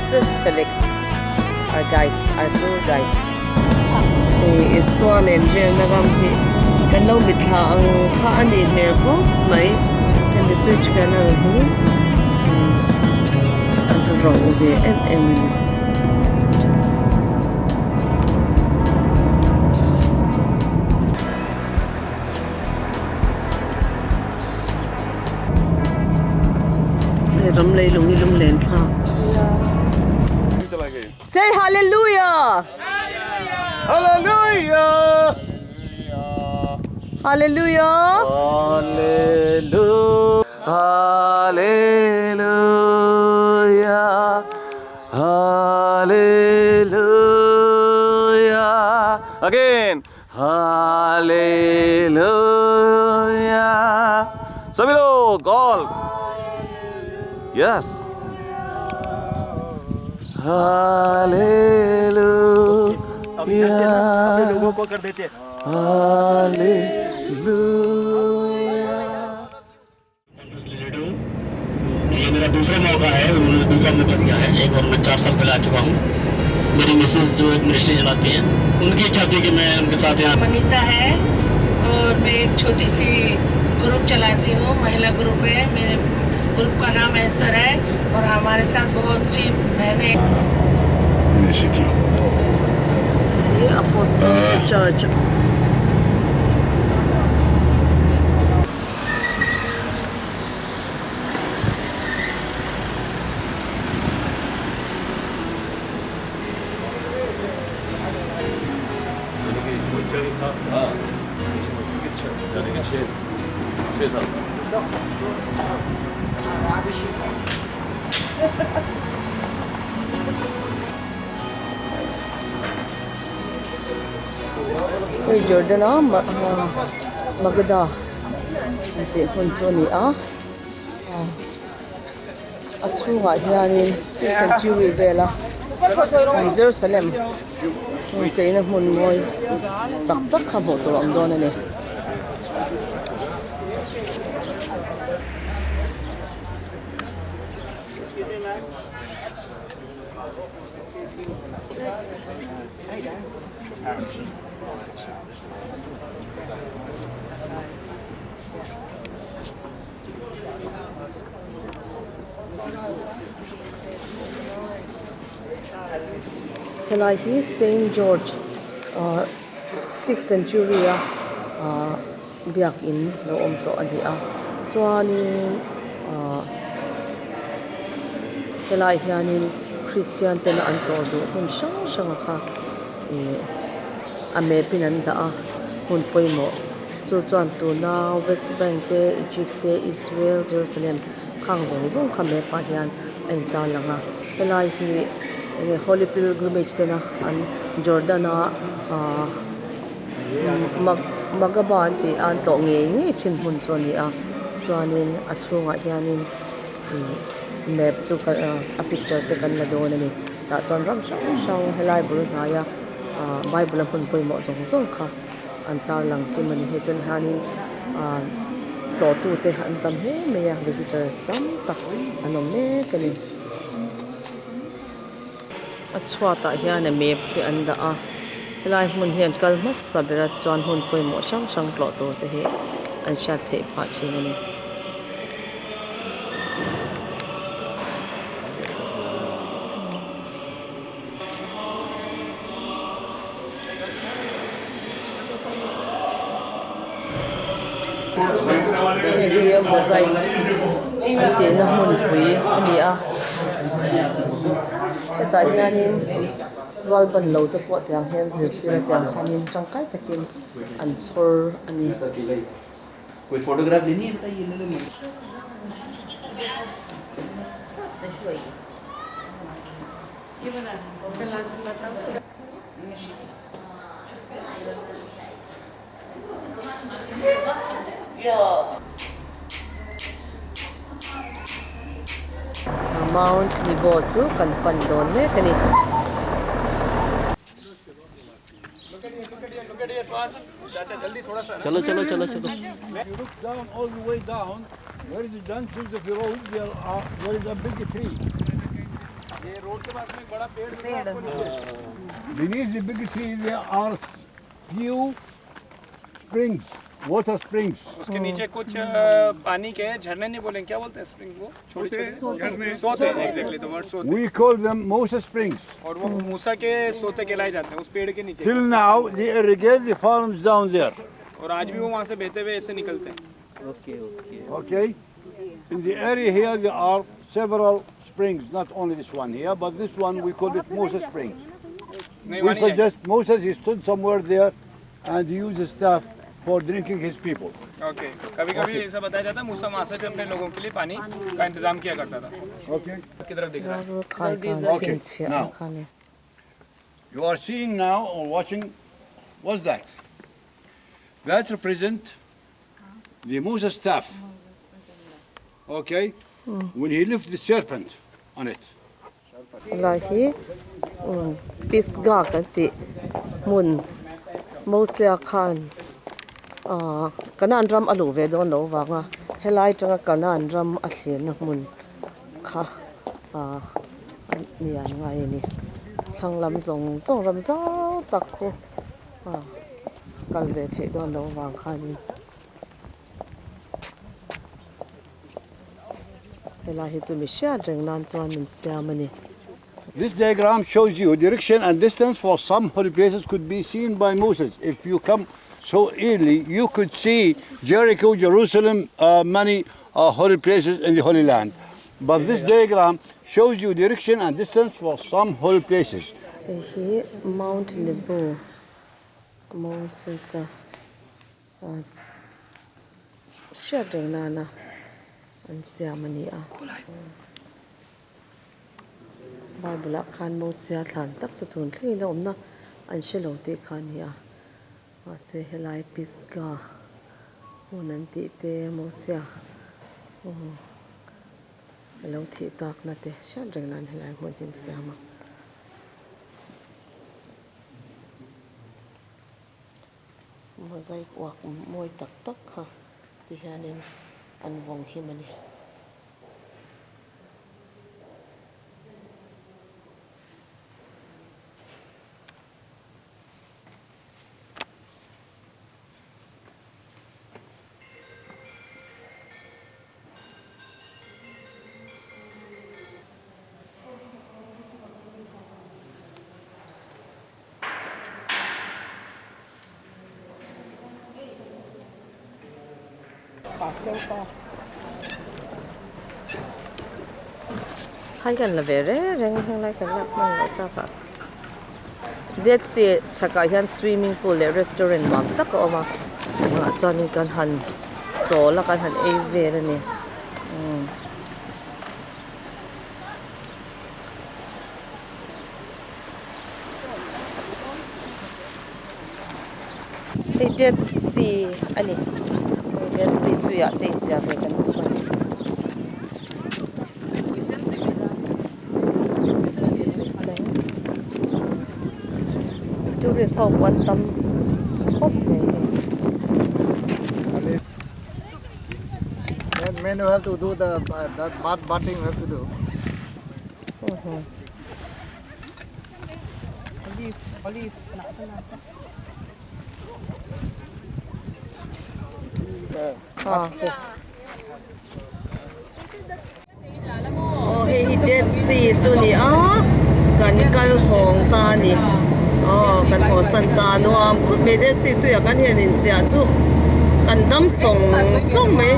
This is Felix, our guide, our tour guide. Hei Isua nen velna ram hi kan lo mitthla ang kha a nih hmel khawp mai. Hemi Suez Canal hi a ro ve em em a ni. Hei ram leilung hi lunglen thlak. Say hallelujah! Hallelujah! Hallelujah! Hallelujah! Hallelujah! Hallelujah! Again! Hallelujah! सभी लोग all! Yes! Hallelujah! लोगों को कर देते हैं Hallelujah! हूँ ये मेरा दूसरा मौका है उन्होंने दूसरा मौका दिया है एक और मैं 4 साल पहले आ चुका हूँ। मेरी मिसेज जो एक मिनिस्ट्री चलाती हैं उनकी इच्छा थी कि मैं उनके साथ यहाँ मनीता है और मैं एक छोटी सी ग्रुप चलाती हूँ, महिला ग्रुप है। मेरे ग्रुप का नाम एस्तर है और हमारे साथ बहुत सी बहनें। Hi Apostolic Church Hei Jordan a Magada an tih hmun chu a ni a a chhungah hianin six century vela Jerusalem cheina hmun mawi tak tak kha hmuh tur a awm dawn a ni. Helai hi Saint George ah six century a ah biakin lo awm tawh a ni a chuanin ah helai hianin Christian ten an tlawh duh hmun hrang hrang a kha ih a map in an dah a hmun pawimawh chu chuan tuna West Bank te Egypt te Israel Jerusalem khang zawng zawng kha map ah hian a intar lang a helai hi enge holy pilgrimage tena an Jordan a ah Magaba an tih a an tlawh ngei ngei thin hmun chu a ni a chuanin a chhungah hianin ih map chu a picture te kan la dawn a ni tah chuan ram hrang hrang helai bul hnaia ah bible a hmun pawimawh zawng zawng kha an tarlang kim a ni hei tunah hianin ah tlawhtu te an tam hle mai a visitors tam tak an awm mek a ni. A chhuatah hian a map hi an dah a helai hmun hian kal hmasa ber a chuan hmun pawimawh hrang hrang tlawh tur te hi an hriat theih phah thin a ni. Hei hi mosaic an tihna hmunpui a ni a hetah hianin rual ban lo te pawh tiang hian zirtir a tiang khanin tangkai takin an chhawr a ni. Mount Nebo chu kan pan dawn mek a ni. Chalo chalo chalo chalo. Beneath the big tree there are few springs, water springs. उसके नीचे कुछ पानी के झरने नहीं बोलेंगे क्या बोलते हैं स्प्रिंग वो छोटे छोटे सोते exactly the word सोते We call them Moses springs. और वो मूसा के सोते कहलाए जाते हैं उस पेड़ के नीचे Till now they irrigate the farms down there. और आज भी वो वहाँ से बहते हुए ऐसे निकलते हैं Okay? In the area here there are several springs, not only this one here, but this one we call it Moses Springs. नहीं We वहाँ नहीं जाएंगे। suggest Moses he stood somewhere there and he used his staff for drinking his people. Okay कभी कभी ऐसा बताया जाता है मूसा वहाँ से भी अपने लोगों के लिए पानी का इंतजाम किया करता था Okay? की तरफ दिख रहा है Okay, now. You are seeing now or watching, what's that? That represent the Moses staff. Okay? When he lifted the serpent on it. Lai hi Pisgah kan tih hmun Mosia khan ahh Kanan ram a luh ve dawn loh vanga helai atanga Kanan ram a thlirna hmun kha ahh ni an ngai a ni thlang lam zawng zawng ram zau tak khu ah kal ve theih dawn loh vang khanin helai hi chu mi hriat reng nan chuan min siam a ni. This diagram shows you direction and distance for some holy places could be seen by Moses. If you come so early, you could see Jericho, Jerusalem, many holy places in the Holy Land. But this diagram shows you direction and distance for some holy places. Hei hi Mount Nebo Moses-a hriat reng nana an siam a ni a. Bible ah khan Mosia thlan tak chu tun thlengin a awmna an hre lo tih kha a ni a mahse helai Pisgah hmun an tih te Mosia a lo thih takna te hriat reng nan helai hmun hi an siam a. Mosaic uak mawi tak tak kha ti hianin an vawng him a ni. Thlai kan la ve reng reng heng lai kan lak hman loh tak ah Dead Sea chhakah hian swimming pool leh restaurant nuam tak a awm a ah chuanin kan han chawl a kan han ei vel a ni umm. Hei Dead Sea a ni hei Dead Sea tuiah te inchiah ve kan tum a ni. Tourist ho pawh an tam khawp mai hei. Men who have to do the that bath bathing have to do. Aw hei hi Dead Sea chu ni a kan kal hawng ta a ni aw kan haw san ta nuam khawp mai Dead Sea tuiah kan hian inchiah chu kan dam sawng sawng mai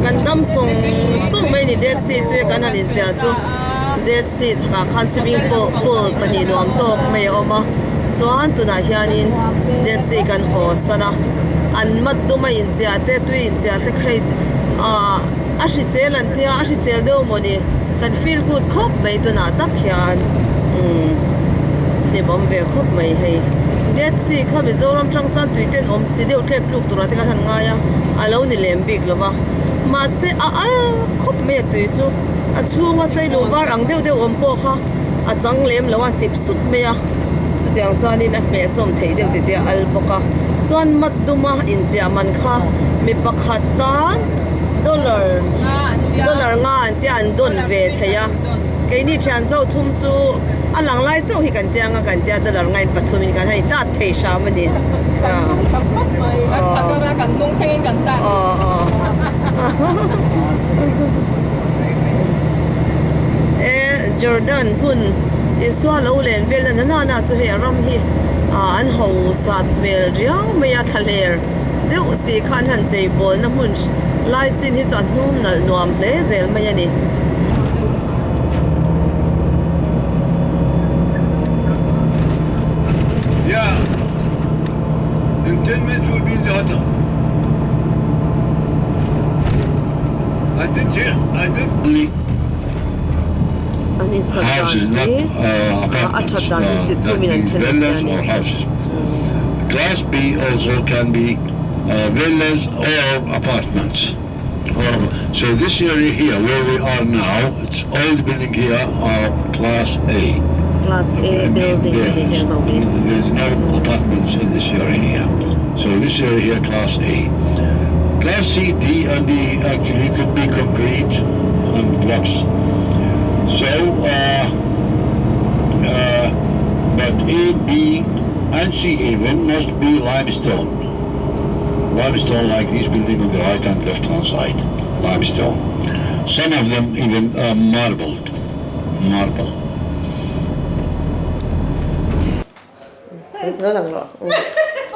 kan dam sawng sawng mai a ni Dead Sea tuia kan han inchiah chu Dead Sea chhakah khan swimming pool pahnih nuam tawk mai a awm a chuan tunah hianin Dead Sea kan haw san a an mat duma inchiah te tui inchiah te kha hei ah a hrisel an tia a hrisel deuh mawni kan feel good khawp mai tunah tak hian umm hlimawm ve khawp mai hei Dead Sea kha Mizoram tang chuan tui ten awm ti deuh tlek tluk turah te khan han ngai a a lo ni lem bik lo va mahse a al khawp mai a tui chu a chhunga sailuh var ang deuh deuh awm pawh kha a chang lem lo a hnip sut mai a chutiang chuanin a hmehsawm theih deuh tite a al bawk a chuan mat duma inchiah man kha mi pakhat tan dollar. Dollar nga an tia an dawn ve thei a, keini thian zo thum chu a lang lai chauh hi kan tia anga kan tia dollar nga in pathum in kan han in tat thei hram a ni. E Jordan hun Isua lo len vel na na na chu hei a ram hi an ho sat hmel riau mai a thlahler deuh si khan han chei bawl na hmun lai chin hi chu a hnum nalh nuam hle zel mai a ni. Yeah, in 10 minutes we'll be in the hotel. I did hear, I did. An insak dan hi a that dan hi chi thumin an then ang hian in. Class B also can be villas or apartments. So this area here where we are now, it's all the building here are class A. Class A building a ni heng ho hi. There is no apartments in this area here. So this area here class A. Class C, D and E actually could be concrete and blocks. So uh, uh, but A, B and C even must be limestone. Limestone like these building on the right and left hand side. Limestone. Some of them even uh, marbled. Marble. Lo lang rawh.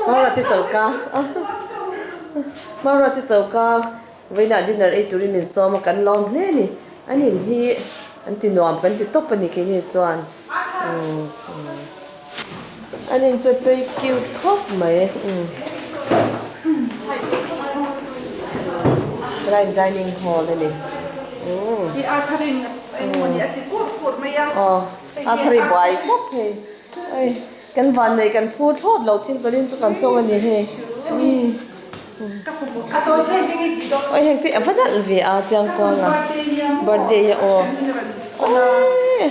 Maurati choka. Maurati choka vawiinah dinner ei turin min sawm a kan lawm hle a ni. An in hi an ti nuam kan ti tawp a ni keini chuan. An in chu a chei cute khawp mai. Helai dining hall a ni. Aw a thari buai khawp hei. Hei kan van nei kan phur thlawt lo thil pawhin chu kan tawng a ni hei. Oi heng te a va nalh ve a chiang kuang a birthday a aw oi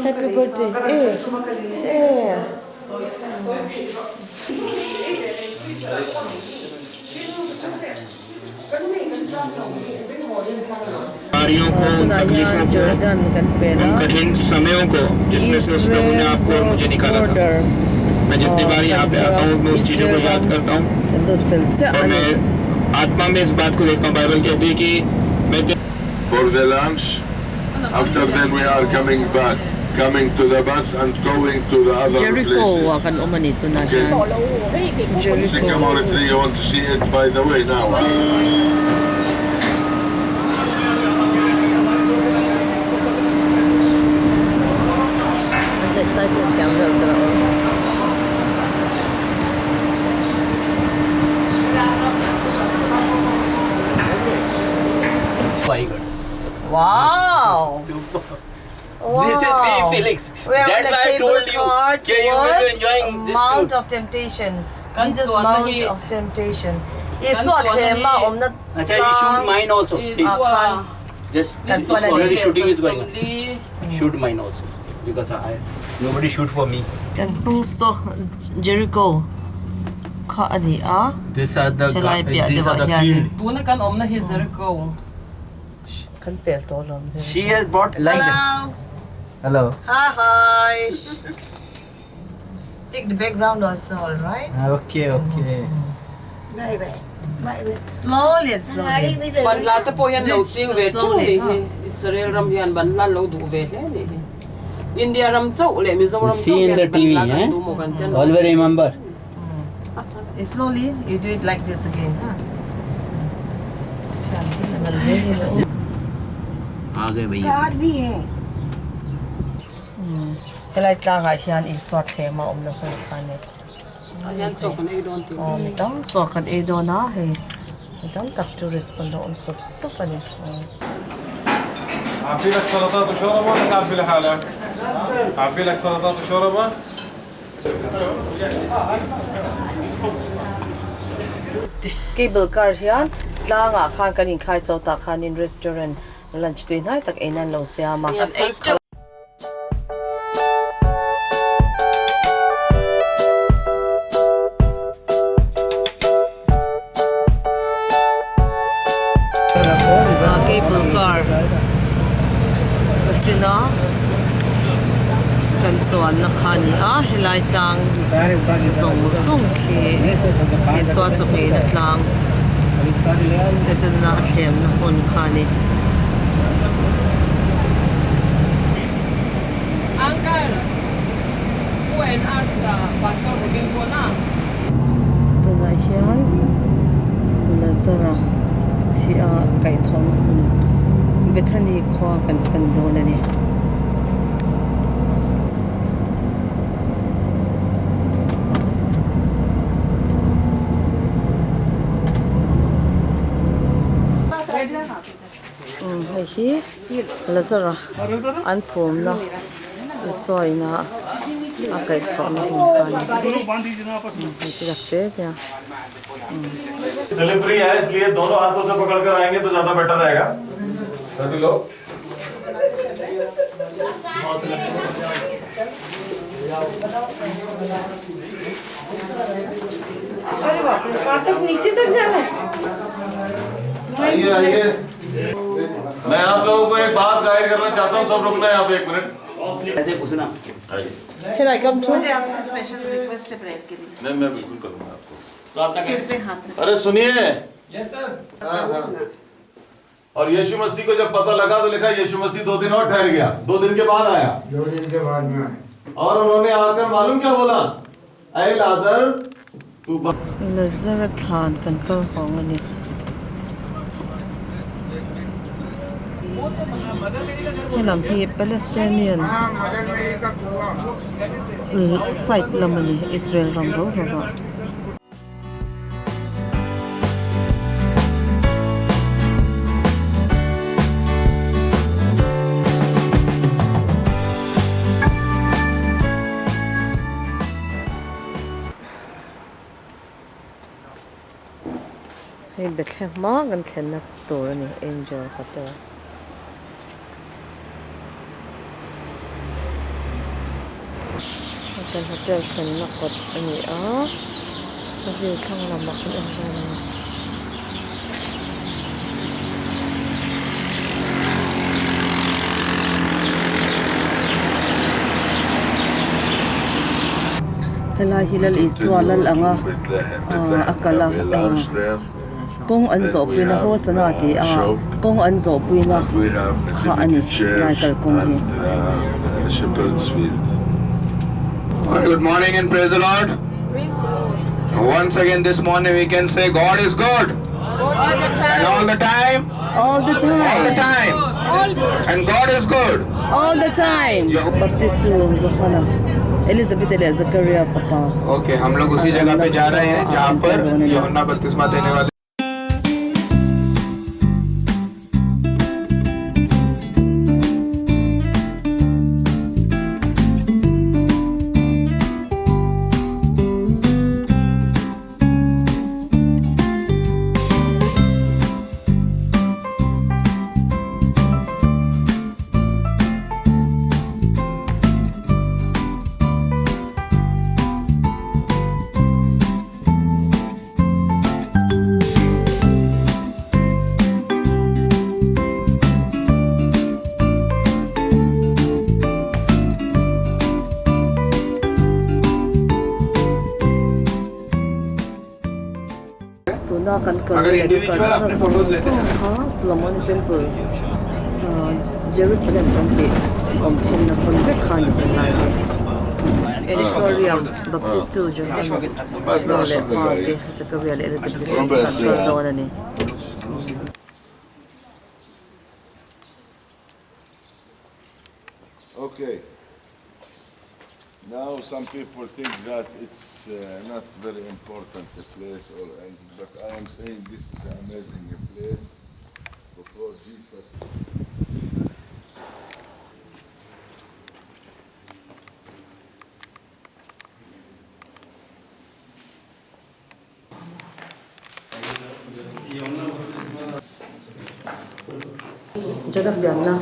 happy birthday e e. Tunah hian Jordan kan pel a, Israel border kan thleng a, Israel ram kan lut fel chiah a ni. For the lunch after then we are coming back coming to the bus and going to the other Jericho ah places kan awm a ni tunah okay hian Jericho. Sycamore tree you want to see it by the way now. An excited thiam reuh ta rawh aw. Wow! Wow! This is me, Felix. We are That's on a why I cable told you. car Yeah, you will be towards enjoying this Mount tour. of Temptation. Kan Jesus chuan na Mount hi of Temptation. kan Isua chuan na thlema hi awmna Acha, you shoot tlang mine also, please. ah khan Just kan this chuan is a ni. already shooting is going on. Shoot mine also because I nobody shoot for me. Kan hnung saw Jericho kha a ni a, These are the helai piah these deuh are ah the hianin. field. Tuna kan awmna hi Jericho. Kan pel tawh alawm Jericho. She has brought like Hello. Hello. Hi hi. Take the background also, all right? Okay, okay. Slowly and slowly. Banhla te pawh hian lo This ching ve ṭeuh slowly, nih huh? hi. Israel ram hian banhla an lo duh ve hle nih hi. India ram chauh leh You Mizoram see chauh in hian the TV, banhla kan eh? duh maw kan ti a lo. Always remember. Slowly, you do it like this again, huh? Aa gaye bhaiya. Helai tlangah hian Isua thlem a awmna hmun kha a ni. Tah hian chaw kan ei dawn tih. Aw mi tam chaw kan ei dawn a hei mi tam tak tourist pawn a awm sup sup a ni. أعبي لك سلطات وشوربة ولا تعبي لحالك؟ أعبي لك سلطات وشوربة؟ Cable car hian tlangah khan kan inkhai chho tah khanin restaurant lunch tui hnai tak eiin an lo siam a. Cable car. Chuanna kha a ni a, helai tlang zawng zawng khi Isua chawhmehna tlang Setana a thlemna hmun kha a ni. Tunah hian Lazara thi a kaihthawhna hmun Bethany khua kan pan dawn a ni. Hei hi Lazara an phumna Isua ina a kaihthawhna hmun kha a ni. Hei chu rak te te a. Slippery है इसलिए दोनों हाथों से पकड़ कर आएंगे तो ज्यादा बेटर रहेगा सभी लोग अरे बाप रे वहाँ तक नीचे तक जाना है आइए आइए मैं आप लोगों को एक बात गाइड करना चाहता हूँ सब रुकना है आप एक मिनट ऐसे पूछना आइए Can I come too? मुझे आपसे स्पेशल रिक्वेस्ट है प्रेयर के लिए नहीं मैं बिल्कुल करूंगा आपको सिर पे हाथ रख अरे सुनिए यस सर और यीशु मसीह को जब पता लगा तो लिखा यीशु मसीह दो दिन और ठहर गया दो दिन के बाद आया दो दिन के बाद में आए और उन्होंने आकर मालूम क्या बोला अरे लाजर तू Lazara thlan kan kal hawng a ni. Helam hi Palestinian side lam a ni Israel ram ro ro ah. Hei Bethlehem hma kan thlenna tur a ni Angel Hotel. Hotel hotel thlenna kawt a ni a a view thlang lamah kan en dawn a ni. Helai hi Lal Isua lal anga a kal a kawng an zawh puina Hosana tih a kawng an zawh puina kha a ni lai kalkawng hi. Good morning and praise the Lord. Once again this morning we can say God is good. And all the time. All the time. All the time. And God is good. All the time. Baptist tu Johana Elizabeth leh Zakaria fapa. Okay, हम लोग उसी जगह पे जा रहे हैं जहाँ पर यूहन्ना बपतिस्मा देने वाले Tuna kan kal leh kan kalna zawng zawng kha Solomon Temple Jerusalem kan tih awm thinna hmun vek kha a ni ve lai hi. Auditorium Baptist tu Johan nu leh pa te Zakaria leh Elizabeth te kan kal dawn a ni. Okay. Now some people think that it's uh, not very important a place or anything, but I am saying this is an amazing place before Jesus. Jana pianna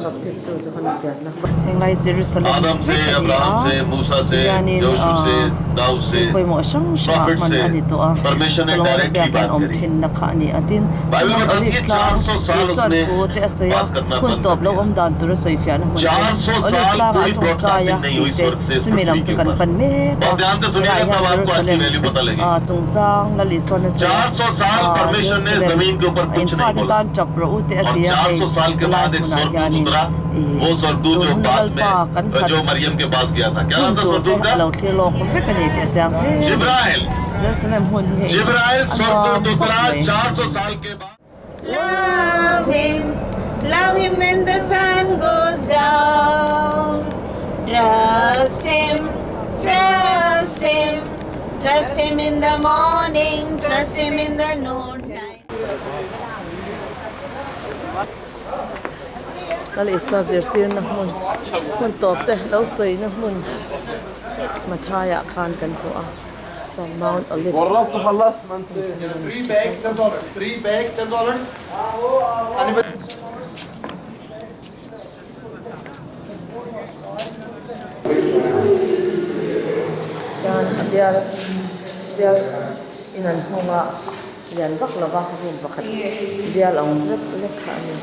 Baptist tu Johana pianna Henglai Jerusalem vek a ni a tihianin ahh thil pawimawh hrang hrang ah hman a ni tawh a Solomon-a biakin awm thinna kha a ni a tin Mount Olive tlang Isua'n thu te a sawi a hun tawp lo awm dan tur a sawi fiahna hmun te Olive tlangah a tawngtai a tih te chumi lam chu kan pan mek a helaiah hian Jerusalem ah chungchang Lal Isua'n a sawi a ah Jerusalem in fate tan tap rawh u te a ti a hei helai hmunah hianin ih tun huna Lalpa kan nghat hun tur te a lo thlir lawk vek a ni tih a chiang hle a ni. Jerusalem hmun hi hei a nuam khawp mai. Love him, love him when the sun goes down Trust him, trust him, trust him in the morning, trust him in the noon time. Lal Isua zirtirna hmun hmun tawp te lo sawina hmun Mathaiah khan kan hmu a chuan Mount Olives Chuan a bial bial in an hung a lian vak lo va room pakhat bial ang vek vek kha a ni.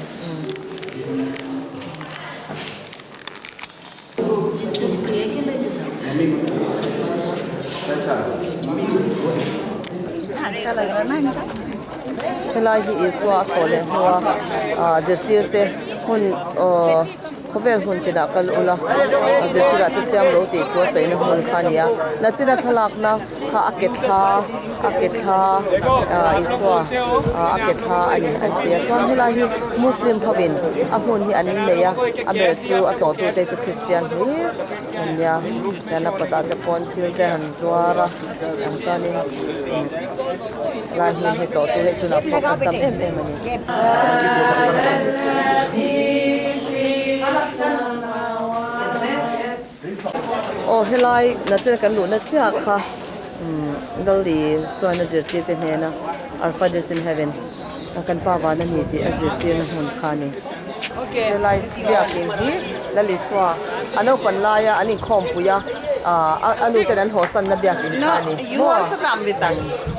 Helai hi Isua a thawh leh hnua ah zirtir te hun aw khawvel hun tinah kal ula a zirtirah te siam ro tih thu a sawina hmun kha a ni a nachina thlalakna kha a ke thla a ke thla ah Isua ah a ke thla a ni an ti a chuan helai hi Muslim hovin a hmun hi an nei a a ber chu a tlawh tute chu Christian hlir an nia hian a kawtah te pawn thil te han zuar a ang chuanin helai hmun hi tlawh tu hei tunah pawh kan tam em em a ni. Aw helai nachina kan luhna chiah kha umm Lali chuan a zirtir te hnena Our Father is in Heaven kan pa van a ni tih a zirtirna hmun kha a ni. Helai biakin hi Lali Sua a naupan laia an inkhawmpui a ah a nu ten an hawsanna biakin kha a ni. You also come with us.